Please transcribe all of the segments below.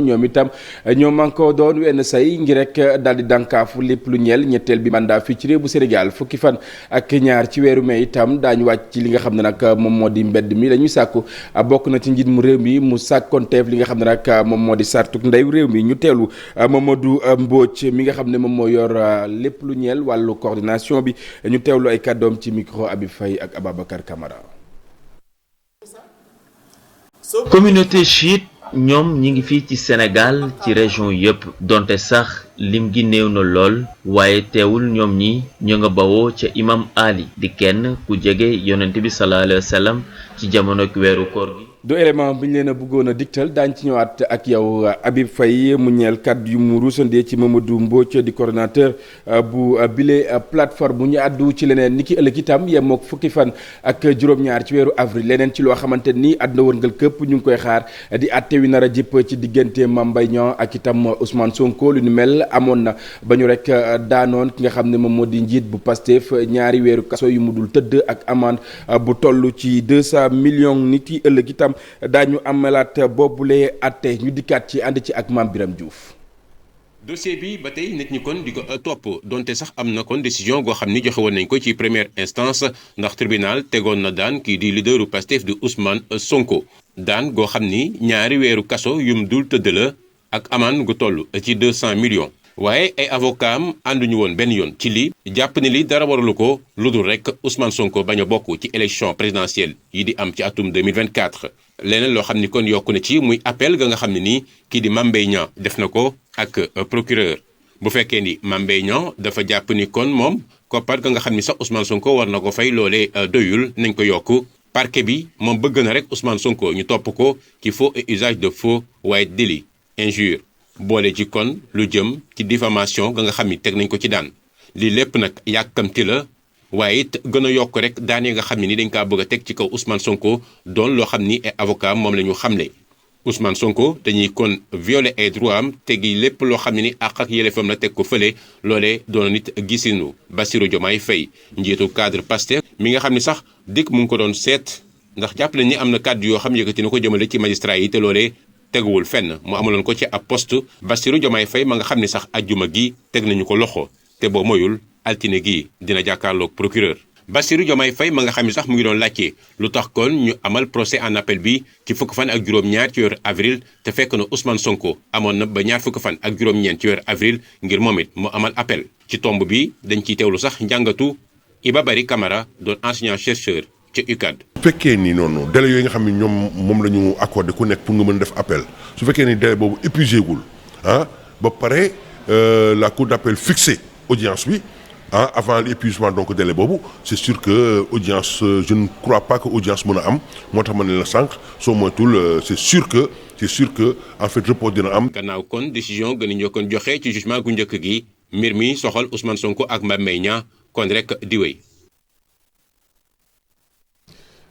ñoom itam ñoo man ko doon wenn say ngir rek daal di dànkaafu lépp lu ñeel ñetteel bi mandat fii ci réew bu Sénégal fukki fan ak ñaar ci weeru mai itam daañu wàcc ci li nga xam ne nag moom moo di mbedd mi dañuy sàkku bokk na ci njiit mu réew mi mu sàkkonteef li nga xam ne nag moom moo di sartuk ndeyu réew mi ñu teelu Mamadou Mbodj mi nga xam ne moom moo yor lépp lu ñeel wàllu coordination bi ñu teewlu ay kàddoom ci micro Habib Faye ak Ababacar Camara. Communauté chiite ñoom ñi ngi fii ci Sénégal ci région yépp donte sax lim gi néew na lool waaye teewul ñoom ñi ñu nga bawoo ca imam Ali di kenn ku jege yonent bi sallallahu alayhi wa sallam ci jamono weeru koor gi. du élément bi ñu leen a bëggoon a digtal daañu ci ñëwaat ak yow Habib Faye mu ñeel kàddu yu mu ruusandee ci Mamadou Mbodj di coordonnateur bu bile plateforme bu ñu àddu ci leneen ni ki ëllëg itam yemook fukki fan ak juróom-ñaar ci weeru avril leneen ci loo xamante ni àdduna wërngal këpp ñu ngi koy xaar di àtte wi nar a jëpp ci diggante Mame Mbaye Niang ak itam Ousmane Sonko lu ni mel amoon na ba ñu rek daanoon ki nga xam ne moom moo di njiit bu Pastef ñaari weeru kaso yu mu dul tëdd ak amende bu toll ci 200 millions nit yi ëllëg itam daañu amalaat boobule atte ñu dikkaat ci ànd ci ak Mame Biram Diouf. dossier bi ba tey nit ñi kon di ko topp donte sax am na kon décision goo xam ni joxe woon nañ ko ci première instance ndax tribunal tegoon na daan kii di leaderu Pastef di Ousmane Sonko daan goo xam ni ñaari weeru kaso yum dul tëdd la ak amende gu toll ci 200 millions. waaye ay avocat am ànduñu woon benn yoon ci lii jàpp ni li dara waralu ko lu dul rek Ousmane Sonko bañ a bokk ci élection présidentielle yi di am ci atum 2024. leneen loo xam ni kon yokku na ci muy appel ga nga xam ne nii kii di Mame Mbaye Niang def na ko ak procureur bu fekkee ni Mame Mbaye Niang dafa jàpp ni kon moom koppar ga nga xam ni sax Ousmane Sonko war na ko fay loolee doyul nañ ko yokk parquet bi moom bëgg na rek Ousmane Sonko ñu topp ko ci faux et usage de faux waaye délit injure boole ci kon lu jëm ci diffamation ga nga xam ni teg nañ ko ci daan lii lépp nag yàkkamti la waaye it gën a yokk rek daan yi nga xam ne ni dañ kaa bëgg a teg ci kaw Ousmane Sonko doon loo xam ni ay avocat moom la ñu xamle Ousmane Sonko dañuy kon violer ay droit am tegi lépp loo xam ne ni àq ak yelleefam la teg ko fële loolee doon nit gisinu Bassirou Diomaye Faye njiitu cadre Pastef mi nga xam ni sax dikk mu ngi ko doon seet ndax jàpp nañ ni am na kàddu yoo xam yëkkati na ko jëmale ci magistrat yi te loolee teguwul fenn mu amaloon ko ci ab poste Bassirou Diomaye Faye ma nga xam ne sax ajjuma gi teg nañu ko loxo te boo moyul altine gi dina jàkkaarloog procureur Bassirou Diomaye Faye ma nga xam ne sax mu ngi doon laajte lu tax kon ñu amal procès en appel bi ci fukki fan ak juróom-ñaar ci weeru avril te fekk na Ousmane Sonko amoon na ba ñaar fukki fan ak juróom-ñeent ci weeru avril ngir moom it mu amal appel ci tomb bi dañ ciy teewlu sax njàngatu Iba Bari Camara doon enseignant chercheur ci UCAD. su fekkee ni noonu délai yooyu nga xam ne ñoom moom la ñu accordé ku nekk pour nga mën def appel su fekkee ni délai boobu épuisé gul ba pare la cour d'appel fixé audience bi avant l'épuisement donc délai boobu c'est sûr que audience je ne crois pas que audience mën a am moo tax ma ne la sànq soo moytul c'est sûr que en fait report dina am. gannaaw kon décision gën a ñoo kon joxe ci jugement gu njëkk gi mbir mi soxal Ousmane Sonko ak Mame Mbaye Niang kon rek di wéy.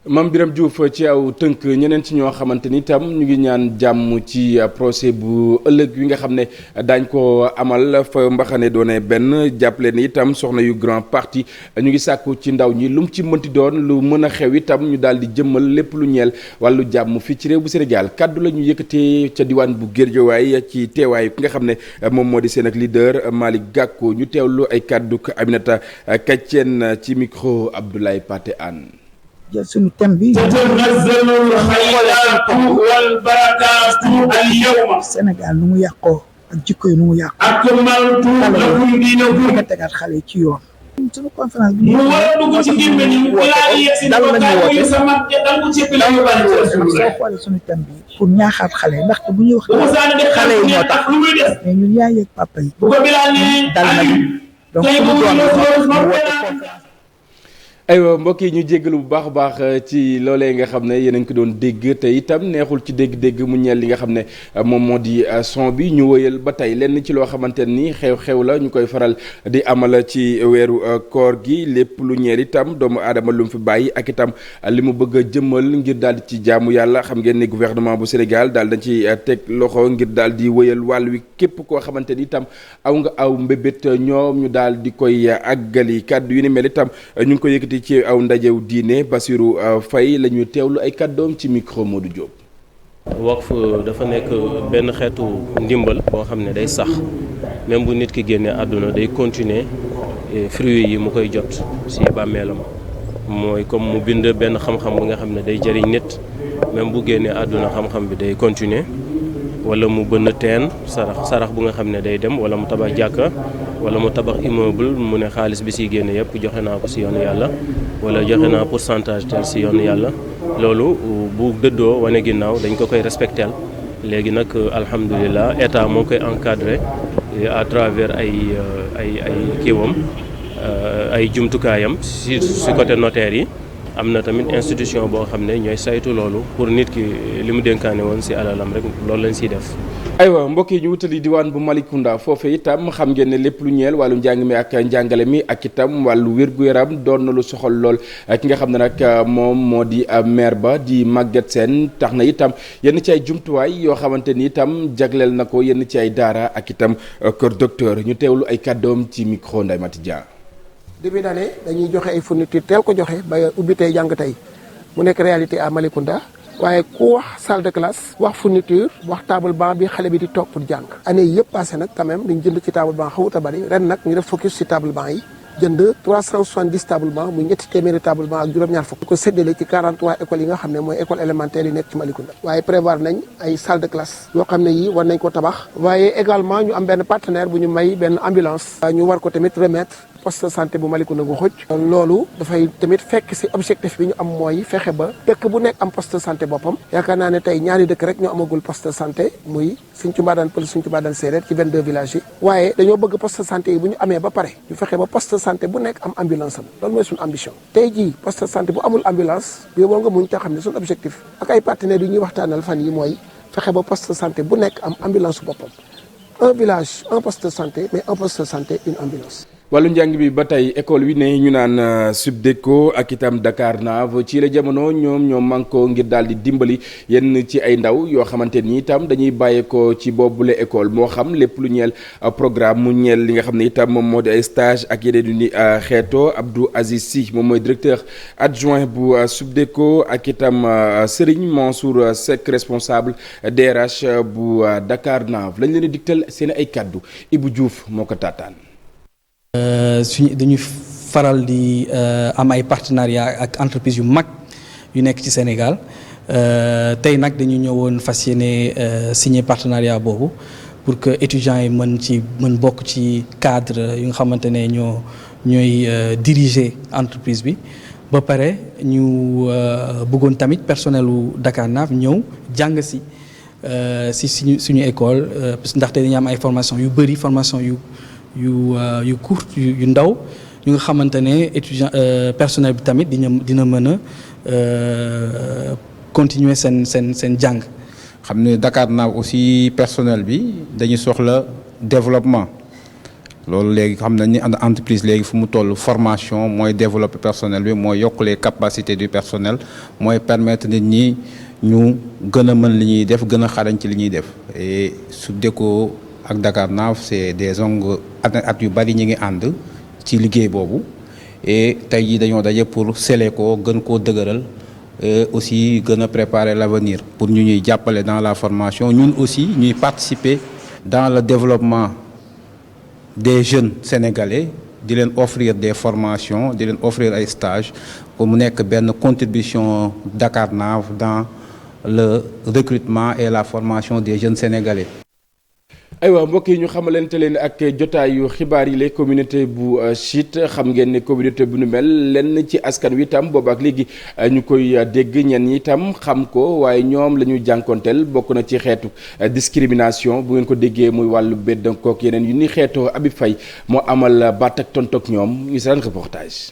Mame Biram Diouf ci aw tënk ñeneen ci ñoo xamante ni itam ñu ngi ñaan jàmm ci procès bu ëllëg wi nga xam ne daañ ko amal fa mbaxane doone benn jàppale ni itam soxna yu grand parti ñu ngi sàkku ci ndaw ñi lu mu ci mënti doon lu mën a xew itam ñu daal di jëmmal lépp lu ñeel wàllu jàmm fii ci réew bu Sénégal kaddu la ñu yëkkatee ca diwaan bu Guédiawaye ci teewaayu ki nga xam ne moom moo di seen ak leader Malick Gakou ñu teewlu ay kaddu Aminata Kacien ci micro Abdoulaye Paté Anne. jël suñu thème bi Sénégal nu mu yàqoo ak jikko yi nu mu yàqoo nga tegaat xale yi ci yoon suñu conférence bi mu war a dugg ci gémbe ni dal lañu woote soo xoolee suñu thème bi pour ñaaxaat xale yi ndaxte bu ñuy wax xale yi ñoo tax mais ñun yaay yeeg papa yi dal nañu donc suñu doon mu woote conférence. aywa mbokk yi ñu jéggalu bu baax a baax ci loolee nga xam ne yéen a ngi ko doon dégg te itam neexul ci dégg-dégg mu ñeel li nga xam ne moom moo di son bi ñu wëyal ba tey lenn ci loo xamante ni xew-xew la ñu koy faral di amal ci weeru koor gi lépp lu ñeel itam doomu aadama lu mu fi bàyyi ak itam li mu bëgg a jëmmal ngir daal di ci jaamu yàlla xam ngeen ne gouvernement bu Sénégal daal dañ ci teg loxo ngir daal di wëyal wàll wi képp koo xamante ni itam aw nga aw mbébét ñoom ñu daal di koy àggali kàddu yu ni mel itam ñu ngi ko yëkkati ci aw ndajew diine Bassirou Faye la ñuy teewlu ay kàddoom ci micro Modou Diop. waqf dafa nekk benn xeetu ndimbal boo xam ne day sax même bu nit ki génnee àdduna day continuer fruits yi mu koy jot ci bàmmeelam mooy comme mu bind benn xam-xam bu nga xam ne day jëriñ nit même bu génnee àdduna xam-xam bi day continuer wala mu bënn teen sarax bu nga xam ne day dem wala mu tabax jàkka wala mu tabax immeuble mu ne xaalis bi siy génne yëpp joxe naa ko ci yoonu yàlla wala joxe naa pourcentage tel ci yoonu yàlla loolu bu dëddoo wane ginnaaw dañ ko koy respectel léegi nag alhamdulilah état moo koy encadré à travers ay kiiwam ay jumtukaayam ci côté notaire yi am na tamit institution boo xam ne ñooy saytu loolu pour nit ki li mu dénkaane woon ci alalam rek loolu lañ ciy def. aywa mbokk yi ñu wutali diwaan bu Malicounda foofee itam xam ngeen ne lépp lu ñeel wàllu njàng mi ak njàngale mi ak itam wàllu wér-gu-yaram doon na lu soxal lool ki nga xam ne nag moom moo di maire ba di Maguette Sène tax na itam yenn ci ay jumtuwaay yoo xamante ni itam jagleel na ko yenn ci ay daara ak itam kër docteur ñu teewlu ay kàddoom ci micro Ndeye Mati Dia. début d'année dañuy joxe ay fournitures teel ko joxe ba ubbi tey jàng tey mu nekk réalité à Malicounda waaye ku wax salle de classe wax fourniture wax table banc bi xale bi di toog pour jàng année yëpp passé nag quand même dañ jënd ci table banc xawut a bari ren nag ñu def focus ci table banc yi jënd 370 table banc muy ñetti téeméeri table banc ak juróom-ñaar fukk ko séddale ci 43 écoles yi nga xam ne mooy école élémentaire yi nekk ci Malicounda waaye prévoir nañ ay salle de classe yoo xam ne yi war nañ ko tabax waaye également ñu am benn partenaire bu ñu may benn ambulance ñu war ko tamit remettre poste de santé bu Malicounda gu xoj loolu dafay tamit fekk ci objectif bi ñu am mooy fexe ba dëkk bu nekk am poste de santé boppam yaakaar naa ne tey ñaari dëkk rek ñoo amagul poste de santé muy Sinthiou Mbadane Pël Sinthiou Mbadane Séeréer ci 22 villages yi waaye dañoo bëgg poste de santé yi bu ñu amee ba pare ñu fexe ba poste de santé bu nekk am ambulance am loolu mooy suñu ambition tey jii poste de santé bu amul ambulance bi boo nga muñ te xam ne suñu objectif ak ay partenaires yi ñuy waxtaanal fan yi mooy fexe ba poste de santé bu nekk am ambulance boppam un village un poste de santé mais un poste de santé une ambulance. wàllu njàng bi ba tey école wi ne ñu naan Subdeco ak itam Dakarnave ci la jamono ñoo mànkoo ngir daal di dimbali yenn ci ay ndaw yoo xamante ni itam dañuy bàyyeekoo ci boobule école moo xam lépp lu ñeel programme mu ñeel li nga xam ne itam moom moo di ay stage ak yeneen yu ni xeetoo Abdou Aziz Sy moom mooy directeur adjoint bu Subdeco ak itam Serigne Mansour Seck responsable DRH bu Dakarnave lañ leen di digtal seen ay kàddu Ibou Diouf moo ko taataan. suñu dañuy faral di am ay partenariat ak entreprise yu mag yu nekk ci Sénégal tey nag dañu ñëwoon fas yéene signer partenariat boobu pour que étudiants yi mën bokk ci cadre yu nga xamante ne ñooy diriger entreprise bi ba pare ñu bëggoon tamit personnel u Dakarnave ñëw jàng si suñu école ndaxte dañu am ay formation yu bëri formation yu court yu ndaw yu nga xamante ne étudiant personnel bi tamit dina mën a continuer seen jàng. xam ne Dakarnave aussi personnel bi dañuy soxla développement loolu léegi xam nañ ni entreprise léegi fu mu toll formation mooy développer personnel bi mooy yokk les capacités du personnel mooy permettre nit ñi ñu gën a mën li ñuy def gën a xarañ ci li ñuy def et Subdeco ak Dakarnave c'est des longues at yu bari ñi ngi ànd ci liggéey boobu et tey jii dañoo daje pour sceller ko gën koo dëgëral et aussi gën a préparer l'avenir pour ñu ñuy jàppale dans la formation ñun aussi ñuy participer dans le développement des jeunes sénégalais di leen offrir des formations di leen offrir ay stages pour mu nekk benn contribution Dakarnave dans le recrutement et la formation des jeunes sénégalais. aywa mbokk yi ñu xamalante leen ak jotaayu xibaar yi la communauté bu chiite xam ngeen ne communauté bu nu mel lenn ci askan wi itam boobu ak léegi ñu koy dégg ñenn ñi itam xam ko waaye ñoom la ñuy jànkonteel bokk na ci xeetu discrimination bu ngeen ko déggee muy wàllu beddankook yeneen yu ni xeetoo Habib Faye moo amal baat ak tontok ñoom ñu seen reportage.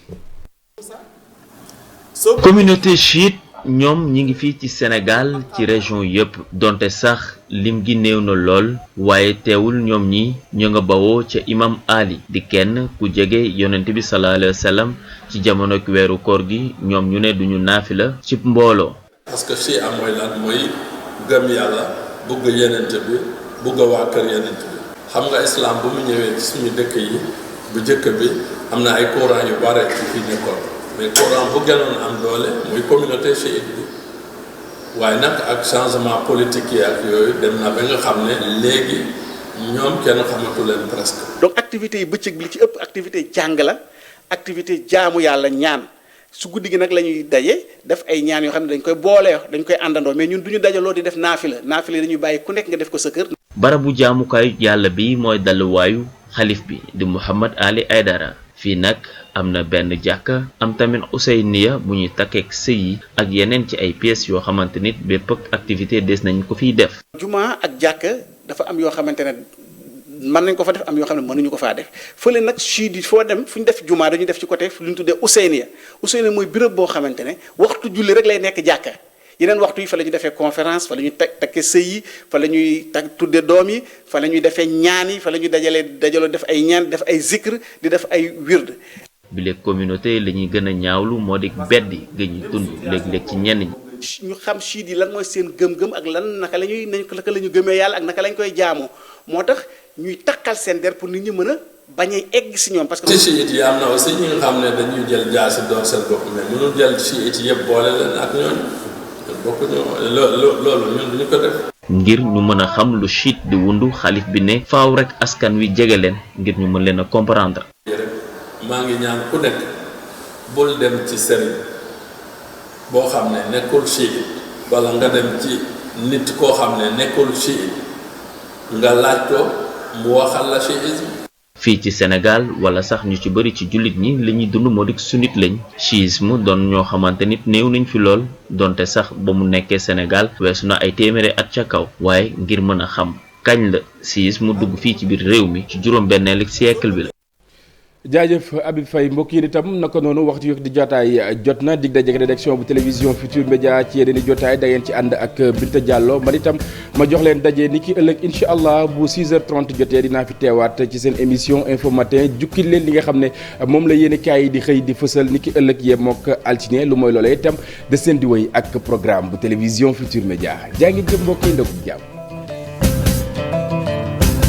communauté chiite ñoom ñi ngi fii ci Sénégal ci région yépp donte sax lim gi néew na lool waaye teewul ñoom ñi ñu nga bawoo ca imam Ali di kenn ku jege yonent bi sallallahu alayhi wa sallam ci jamono weeru koor gi ñoom ñu ne duñu naafila ci mbooloo. parce que ci am mooy lan mooy gëm yàlla bugg yonent bi bugg waa kër yonent bi xam nga islam bu mu ñëwee ci suñu dëkk yi bu jëkk bi am na ay courant yu bare ci fi nekkoon mais courant bu gënoon am doole muy communauté chiite bi waaye nag ak changement politique yi ak yooyu dem na ba nga xam ne léegi ñoom kenn xamatu leen presque. donc activités yi bëccëg bi li ci ëpp activité jàng la activité jaamu yàlla ñaan su guddi gi nag la ñuy daje def ay ñaan yoo xam ne dañ koy boole dañ koy àndandoo mais ñun du ñu dajaloo di def naafila yi dañuy bàyyi ku nekk nga def ko sa kër. barabu jaamukaayu yàlla bi mooy dalluwaayu xalif bi di Mouhamed Ali Aidara fii nag am na benn jàkka am tamit Ousseyniya bu ñuy takkeek sëy yi ak yeneen ci ay pièces yoo xamante nit bépp activité des nañ ko fiy def. juma ak jàkka dafa am yoo xamante ne mën nañ ko fa def am yoo xam ne mënuñu ko faa def fële nag chiite yi foo dem fu ñu def juma dañuy def ci côté lu ñu tuddee Ousseyniya mooy béréb boo xamante ne waxtu julli rek lay nekk jàkka yeneen waxtu yi fa la ñuy defee conférence fa la ñuy takke sëy yi fa la ñuy tudde doom yi fa la ñuy defee ñaan yi fa la ñuy dajaloo def ay ñaan def ay zikr di def ay wird. bile communauté la ñuy gën a ñaawlu moo di beddi ga ñuy dund léeg-léeg ci ñenn ñi. ñu xam chiite yi lan mooy seen gëm-gëm ak lan naka la ñu gëmee yàlla ak naka lañ koy jaamoo moo tax ñuy takkal seen der pour nit ñi mën a bañ a egg si ñoom parce que. ci chiite yi am na aussi ñi nga xam ne dañuy jël jaasi door seen bopp mais mënul jël chiite yëpp boole leen ak ñooñu bokkuñu loolu ñun duñu ko def. ngir ñu mën a xam lu chiite di wundu xalif bi ne faaw rek askan wi jege leen ngir ñu mën leen a comprendre. maa ngi ñaan ku nekk bul dem ci sëriñ boo xam ne nekkul chiite wala nga dem ci nit koo xam ne nekkul chiite nga laaj ko mu waxal la chiisme. fii ci Sénégal wala sax ñu ci bëri ci jullit ñi li ñuy dund moo di sunnite lañ chiisme doon ñoo xamante nit néew nañ fi lool donte sax ba mu nekkee Sénégal weesu na ay téeméeri at ca kaw waaye ngir mën a xam kañ la chiisme dugg fii ci biir réew mi ci juróom-benneelu siècle bi la. jaajëf Habib Faye mbokk yi itam naka noonu waxtu yu di jotaay jot na dig daje rédaction bu télévision Futurs Médias ci yeneen i jotaay da ngeen ci ànd ak Binta Diallo man itam ma jox leen daje ni ki ëllëg incha allah bu 6h30 jotee dinaa fi teewaat ci seen émission Info Matin jukkil leen li nga xam ne moom la yéen kaay yi di xëy di fësal ni ki ëllëg yee mook altine lu mooy loolee itam de seen di wéy ak programme bu télévision Futurs Médias jaa ngi jëm mbokk yi ndagum jàmm.